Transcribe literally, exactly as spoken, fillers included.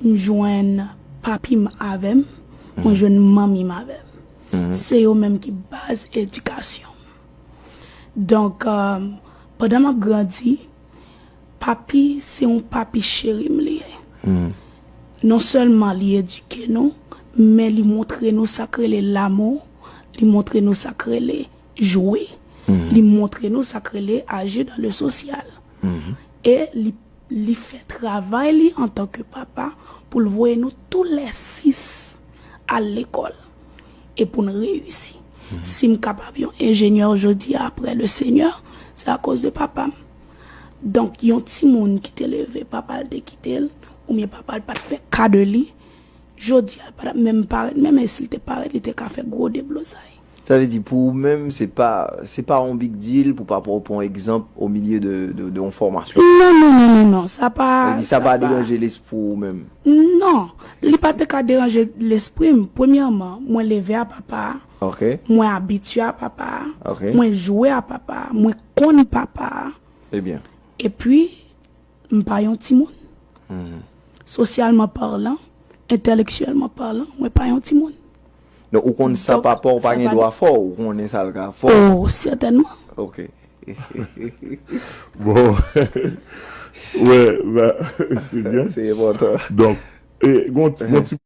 m jwenn papi m avè m, mwen jwenn manmi m avè m. Se yo menm ki baz edikasyon m. Donk, euh, pandan m ap grandi, papi, se yon papi cheri m li ye. Non sèlman li edike nou, men li montre nou sa k rele lanmou, li montre nou sa k rele jwe, li montre nou sa k rele aji dans le social. E li, li fè travay li antanke papa pou l voye nou tou lè sis al lekòl e pou n reyisi. Si m kapab yon enjenyè jodi a apre le Senyè, se akoz de papa m. Donk, yon timoun ki te leve, papa l te kite l, oubyen papa l pa t fè ka de li, jodi a, l pa t ap menm parèt, menm e si l te parèt, li te ka fè gwo deblozay. Sa vle di, pou ou menm, se pa, se pa yon big deal pou papa w pran egzanp au milieu de, de, de yon fòmasyon. Non, non, non, non, non, sa pa, sa pa deranje lespri w menm. Non, li pa te ka deranje lespri m. Premyèman, mwen leve a papa a. Ok. Mwen abitye a papa a. Ok. Mwen jwe a papa a. Mwen konn papa a. Ebyen. Epi, m pa yon timoun. Sosyalman palan, entèlektyèlman palan, mwen pa yon timoun. Donk, ou konn sa papa w pa gen dwa fè w, ou konnen sa l ka fè w. Oh, sètènman. Ok. Bon. Wè, ba, se byen. Se enpòtan. Donk, e, gon, gon ti